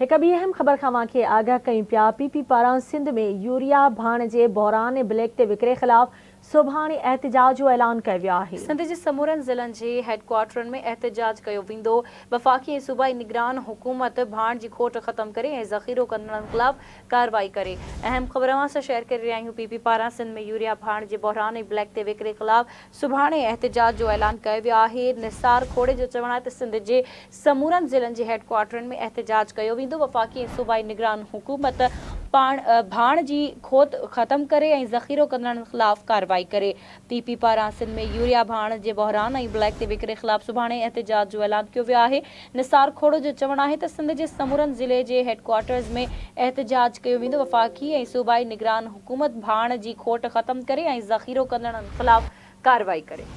هڪ ٻي اهم خبر کان اوهان کي آگاهه ڪيون پيا، پي پي پاران سنڌ ۾ يوريا ڀاڻ جي بحران ۽ بليڪ تي وڪري خلاف سڀاڻي احتجاج جو اعلان ڪيو ويو آهي. سنڌ جي سمورن ضلعن جي هيڊڪوارٽرن ۾ احتجاج ڪيو ويندو، وفاقي ۽ صوبائي نگران حڪومت ڀاڻ جي کوٽ ختم ڪري ۽ ذخيرو ڪندڙن خلاف ڪارروائي ڪري. اهم خبر اوهان سان شيئر ڪري رهيا آهيون، پي پي پاران سنڌ ۾ يوريا ڀاڻ جي بحران ۽ بليڪ تي وڪري خلاف سڀاڻي احتجاج جو اعلان ڪيو ويو آهي، نثار کوڙي جو چوڻ آهي ته سنڌ جي سمورن ضلعن جي هيڊ ڪوارٽرن ۾ احتجاج ڪيو ويندو، وفاقي ۽ صوبائي نگران حڪومت پاڻ ڀاڻ جي کوٽ ختم ڪري ۽ ذخيرو ڪندڙن خلاف ڪارروائي ڪري. پي پي پاران سنڌ ۾ يوريا ڀاڻ جي بحران ۽ بليڪ تي وڪري خلاف سڀاڻي احتجاج جو اعلان ڪيو ويو آهي. نثار کوڙو جو چوڻ آهي ته سنڌ جي سمورن ضلعي جي هيڊ ڪوارٽرز ۾ احتجاج ڪيو ويندو، وفاقي ۽ صوبائي نگران حڪومت ڀاڻ جي کوٽ ختم ڪري ۽ ذخيرو ڪندڙن خلاف ڪارروائي ڪري.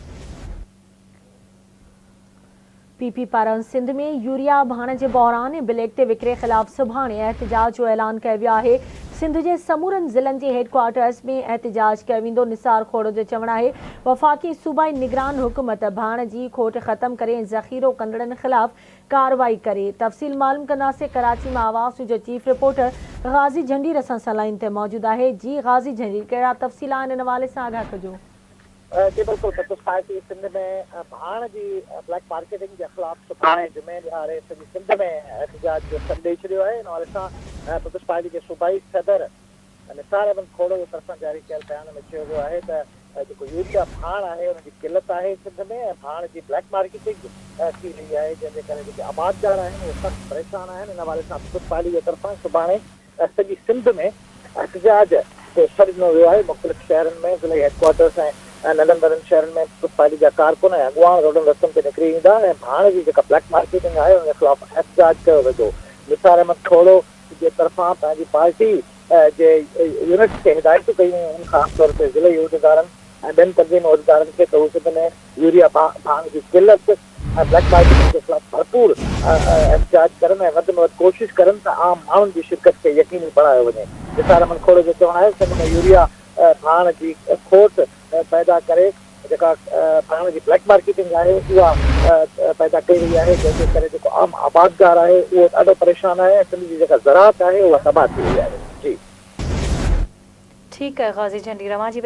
پي پي پاران سنڌ ۾ يوريا ڀاڻ جي بحران ۽ بليڪ تي وڪري خلاف سڀاڻي احتجاج جو اعلان ڪيو ويو آهي، سنڌ جي سمورن ضلعن جي هيڊ ڪوارٽرز ۾ احتجاج ڪيو ويندو، نثار کوڙو جو چوڻ آهي وفاقي صوبائي نگران حڪومت ڀاڻ جي کوٽ ختم ڪري ۽ ذخيرو ڪندڙن خلاف ڪارروائي ڪري، تفصيل معلوم ڪنداسين ڪراچي مان آواز نيوز جو چيف رپورٽر غازي جهنڊير اسان سان لائين تي موجود آهي، جي غازي جهنڊير ڪهڙا تفصيل آهن ان حوالي سان آگاهه ڪجو. جي بلڪل پيپلز پارٽي سنڌ ۾ ڀاڻ جي بليڪ مارڪيٽنگ جي خلاف سڀاڻي جمعي ڏهاڙي سڄي سنڌ ۾ احتجاج جو سڏ ڏئي ڇڏيو آهي ان حوالي سان پيپلز پارٽي جي صوبائي صدر نثار احمد کوڙو جي طرفان جاري ڪيل بيان ۾ چيو ويو آهي ته جيڪو يوريا ڀاڻ آهي ان جي قلت آهي سنڌ ۾ ۽ ڀاڻ جي بليڪ مارڪيٽنگ ٿي رهي آهي جنهن جي ڪري جيڪي آبادگار آهن اهي سخت پريشان آهن ان حوالي سان پيپلز پارٽي جي طرفان سڀاڻي سڄي سنڌ ۾ احتجاج جو سڏ ڏنو ويو آهي، مختلف شهرن ۾ ضلعي هيڊڪوارٽرز ۽ ننڍن وڏن شهرن ۾ پيپلز پارٽي جا ڪارڪن ۽ اڳواڻ روڊن رستن تي نڪري ايندا ۽ ڀاڻ جي جيڪا بليڪ مارڪيٽنگ آهي ان جي خلاف احتجاج ڪيو ويندو، نثار احمد کوڙو جي طرفان پنهنجي پارٽي جي يونٽس کي هدايتون ڪيون ويون آهن خاص طور تي ضلعي عهديدارن ۽ ٻين تنظيمي عهديدارن کي ته هو سنڌ ۾ يوريا ڀاڻ جي قلت ۽ بليڪ مارڪيٽنگ جي خلاف ڀرپور احتجاج ڪرن ۽ وڌ ۾ وڌ ڪوشش ڪرن ته عام ماڻهن جي شرڪت کي يقيني بڻايو وڃي. نثار احمد کوڙو جو چوڻ آهي سنڌ ۾ يوريا ڀاڻ جي کوٽ پيدا ڪري جيڪا ڀاڻ جي بليڪ مارڪيٽنگ آهي اها پيدا ڪئي وئي آهي جنهن جي ڪري جيڪو عام آبادگار آهي اهو ڏاڍو پريشان آهي ۽ سنڌ جي جيڪا زراعت آهي اها تباهه ٿي وئي آهي. جي. ٺيڪ آهي غازي جهنڊي روان جي وڏي.